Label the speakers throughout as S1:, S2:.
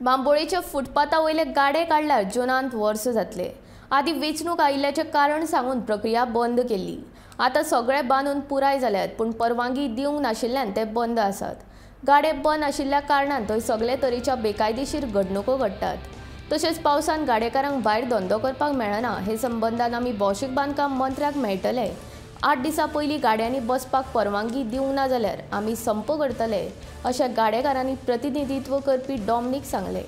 S1: बांबोळेच्या फुटपाथा वयले गाडे काडल्यार जुनांत वर्स जातले. आदी वेंचणूक आयिल्ल्याचें कारण सांगून प्रक्रिया बंद केल्ली. आतां सगळे बांदून पुराय जाल्यात, पूण परवानगी दिवंक नाशिल्ल्यान ते बंद आसात. गाडे बंद आशिल्ल्या कारणान थंय सगळे तरेच्या बेकायदेशीर घडणुको घडटात. तशेंच पावसान गाडेकारांक भायर धंदो करपाक मेळना. हे संबंदान आमी भौशीक बांदकाम मंत्र्याक मेळटले. 8 दिसां पयलीं गाड्यांनी बसपाक परवानगी दिवंक ना जाल्यार आमी संप करतले, अशें गाडेकारांनी प्रतिनिधित्व करपी डॉमनीक सांगलें.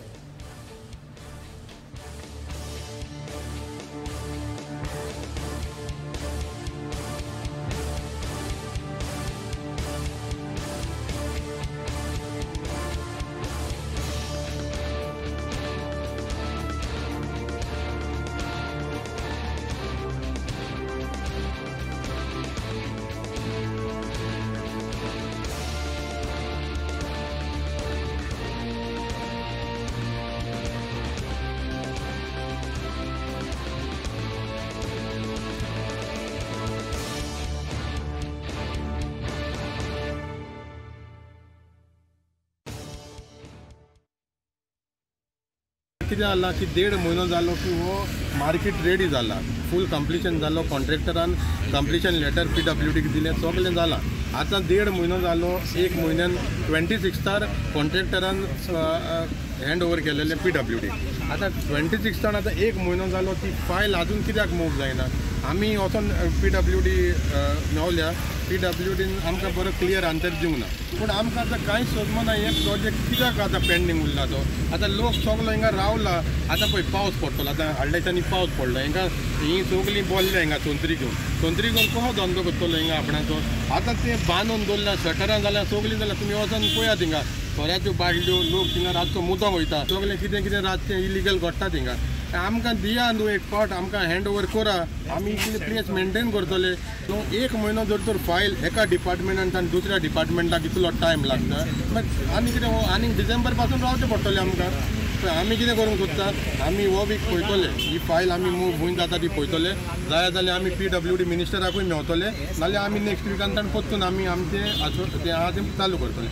S2: कितें जाला की 1.5 म्हयनो जालो की हो मार्केट रेडी जाला, फूल कंप्लिशन जालो, कॉन्ट्रॅक्टरान कंप्लिशन लेटर PWDक दिलें, सगळें जालां. आतां 1.5 म्हयनो जालो, 1 म्हयन्यान 26 कॉन्ट्रॅक्टरान हँड ओवर केलेलें PWD. आतां 26 आतां 1 म्हयनो जालो, ती फायल आजून कित्याक मूव जायना? आमी वचोन PWD मेवल्या, PWDन आमकां बरो क्लियर आन्सर दिवंक ना. पूण आमकां आतां कांयच सोदमना हे प्रोजेक्ट कित्याक आतां पेंडींग उरला तो. आतां लोक सगलो हिंगा रावला. आतां पळय पावस पडटलो, आतां हाडल्या दिसांनी पावस पडलो, हिंगा ही सगळीं बोल्ल्या हिंगा सोंत्री घेवन, सोंत्री घेवन कसो धंदो करतलो हिंगा आपणाचो? आतां ते बांदून दवरल्या, शटरां जाल्या, सगळीं जाल्यार तुमी वचोन पळयात हिंगा सोऱ्याच्यो बाटल्यो, लोक थिंगा रातचो मुतोंक वयता, सगळें कितें कितें रातचें इलिगल घडटा थिंगा. आमकां दिया न्हू एक फावट आमकां हँड ओवर करा, आमी इतले प्लेस मेंटेन करतले न्हू. 1 म्हयनो जर तर फायल एका डिपार्टमेंटान आनी दुसऱ्या डिपार्टमेंटाक इतलो टायम लागता, मागीर आनी कितें आनी डिसेंबर पासून रावचें पडटलें आमकां. आमी कितें करूंक सोदता, आमी हो वीक पळयतले, ही फायल आमी मूव खंय जाता ती पळयतले, जाय जाल्यार आमी PWD मिनिस्टराकूय मेवतले, नाल्यार आमी नेक्स्ट विकान परतून आमी आमचें तें आहा तें चालू करतले.